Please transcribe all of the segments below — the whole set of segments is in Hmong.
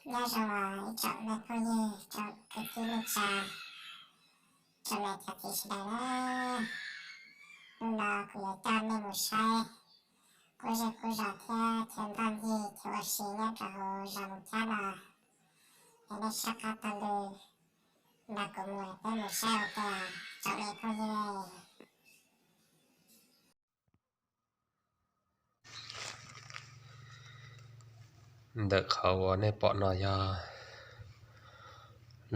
Nyob zoo os ib tsoom me phooj ywg, tsoom kwv tij neej tsa, tsoom niam tsoom txiv sawv daws na. Hnub no kuv yuav coj nej mus saib qub zej qub zos thiab chaw ntoj ncig chaw ua si nyob rau hauv zos Moos Cab no. Es nej soj qab taug lw nrog kuv mus, peb mus saib ua ke tsoom me phooj ywg. Ntawm qhov uas nej pom no yog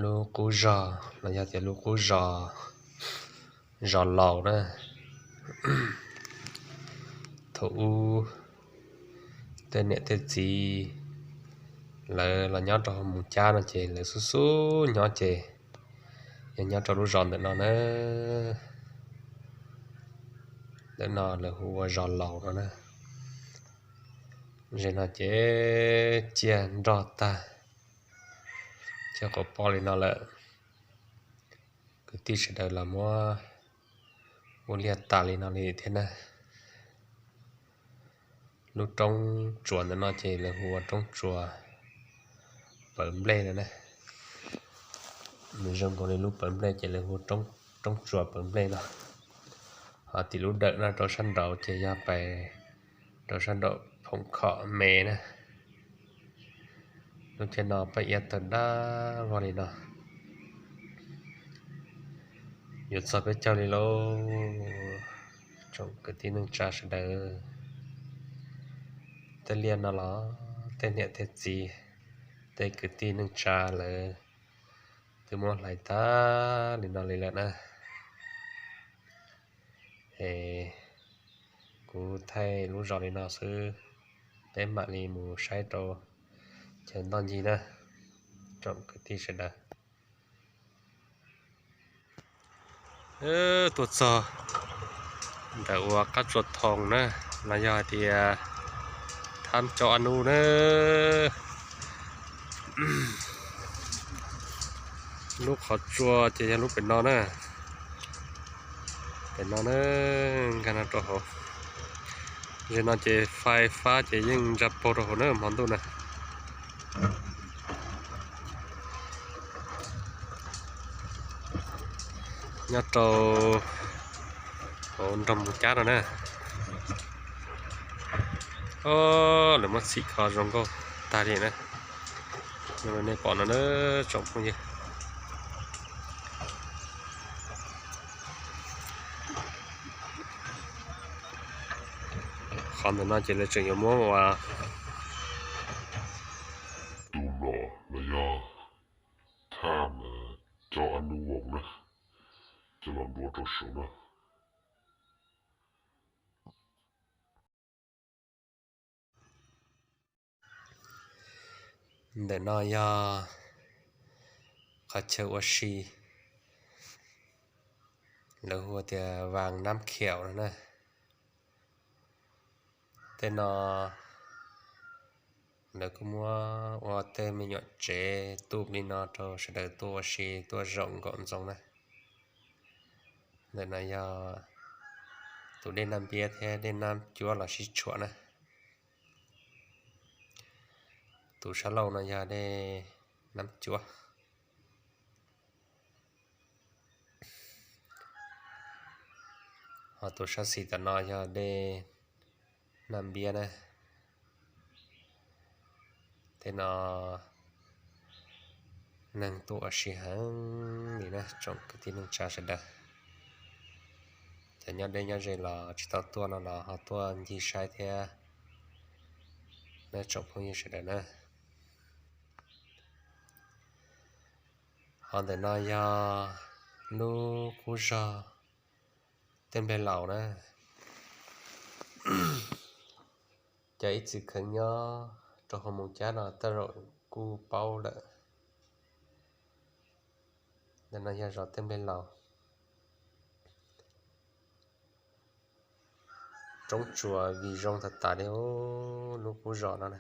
lub qub zos, los yog tias lub qub zos, zos laus na. Thaum ub tej niam tej txiv lawv los nyob rau hauv Moos Cab no ces lawv xub xub nyob ces yog nyob rau lub zos ntawm no na. Ntawm no lawv hu ua zos laus no na. Ze no ces ciaj nroj tag, ciaj quas poj li no lawm. Kwv tij sawv daws los muab ua liaj tas li no li thiab na. Lub roob tsuas ntawm no ces lawv hu ua roob tsuas Pawv Nplej no na. Nws zoo nkaus li lub pawv nplej ces lawv hu roob tsuas Pawv Nplej no. Ho tim lub dawm no rau sab nraud ces yog pais rau sab nraum Phoom Khom Me na. Lub caij no paj iab tawg dab vog li no. Yuav txog peb caug li lauj, tsoom kwv tij neej tsa sawv daws. Tej liaj no los tej niam tej txiv, tej kwv tij neej tsa lawv twb muab hlais tag li no li lawm na. Es kuv thaij lub zos li no xwb, peb mam li mus saib rau chaw ntoj ncig na, tsoom kwv tij sawv daws. Tuaj txog ntawm uas qab tsuas thoo na, los yog hais tias thab cov a nub na. Lub qhov tsua ces yog lub pem no na. Pem no na, nkag no rau hauv. Ze no ces fais fab ces yeej ntsa paug rau hauv na hmo ntuj na. Nyob rau hauv nroog Moos Cab no na. Lawv muab txhim kho zoo nkauj tag li na. Zoo li nej pom no na tsoom phooj ywg. Qhov ntawm no ces lawv tseem yuav muab ua tus no los yog thaj cov a nub voos na, coj los ntua rau saum no. Ntawm no yog qhov chaw ua si, lawv hu tias Vas Nab Khiaum no na. Tej no lawv kuj muab ua tej me nyuam tsev tu li no rau sawv daws tuaj ua si tuaj zaum nkaum ntxoov na. Ntawm no yog tus dej Naj Npiab thiab dej Nab Cuab los sib tshuam na. Tus sab laug no yog dej Nab Cuab. Ho tus sab xis tom no yog dej Naj Npiab na. Tej no neeg tuaj ua si heev li na tsoom kwv tij neej tsa sawv daws. Cov nyob deb nyob ze los tsis tau tuaj no los ho tuaj ncig saib thiab na tsoom phooj ywg sawv daws na. Ho ntawm no yog lub qub zog Tej Nplej Laus na. Cov ib txwm kheev nyob rau hauv Moos Cab no tej zaum kuj paub lawm. Ntawm no yog zos Tej Nplej Laus. Roob tsuas vim zoo tas tas li lub qub zos no na.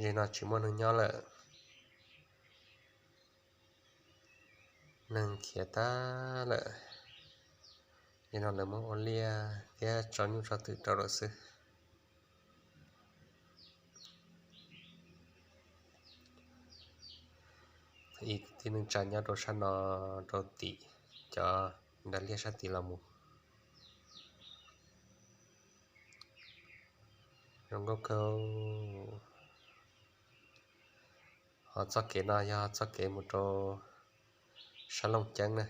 Zim no tsis muaj neeg nyob lawm, neeg khiav tag lawm. Zim no lawv muab ua liaj thiab tso nyuj tso twm rau lawm xwb. Ib tug tib neej tsa nyob rau sab no, rau tim cov nra liaj sab tid los mus. Zoo nkauj kawg. Ho txoj kev no yog txoj kev mus rau sab Looj Ceeb na.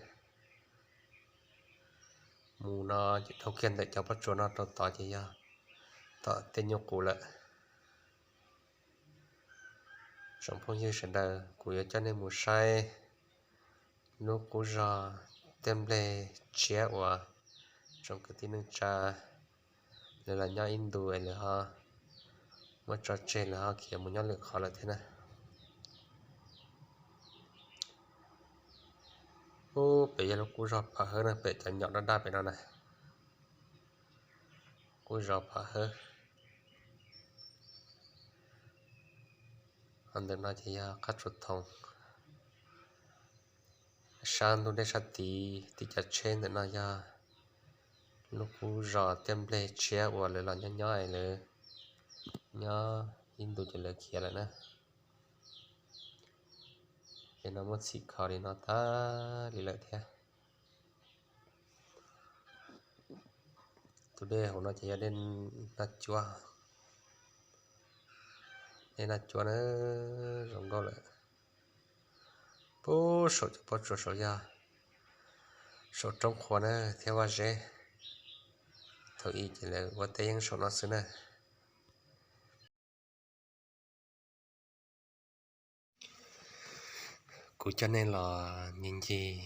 Mus no ces dhau kiag ntawm cov pob tsuas no rau tod ces yog tom tej nyuj qus lawm. Tsoom phooj ywg sawv daws, kuv yuav coj nej mus saib lub qub zog Tiaj Nplej Tshiab uas tsoom kwv tij neej tsa lawv los nyob ib ntus es lawv ho muab tso tseg, lawv ho khiav mus nyob lwm qhov lawm thiab na. Ub, pem yog lub qub zog Pham Hawb na, pem cov nyom daj daj pem no na. Qub zog Pham Hawb. Ho ntawm no ces yog qab tsuas thoom. Sab ntug dej sab tid, tim cov tsheb ntawm no yog lub qub zos Tiaj Nplej Tshiab uas lawv los nyob nyob es lawv nyob ib ntus ces lawv khiav lawm na. Ces no muab txhim kho li no tag li lawm thiab. Tus dej hauv no ces yog dej Naj Cuab. Dej Naj Cuab na, zoo nkauj lawm. Puag saum cov pob tsuas saud yog saum roob qhuav na thiab Vaj Zeb. Thaum ub ces lawv ua teb yeeb saum no xwb na. Kuv coj nej los ncig ncig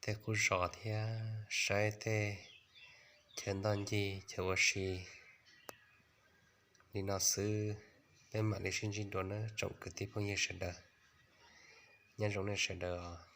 tej qub zos thiab saib tej chaw ntoj ncig chaw ua si li no xwb. Peb mam li sib ntsib dua nawb tsoom kwv tij phooj ywg sawv daws. Nyob zoo nej sawv daws os.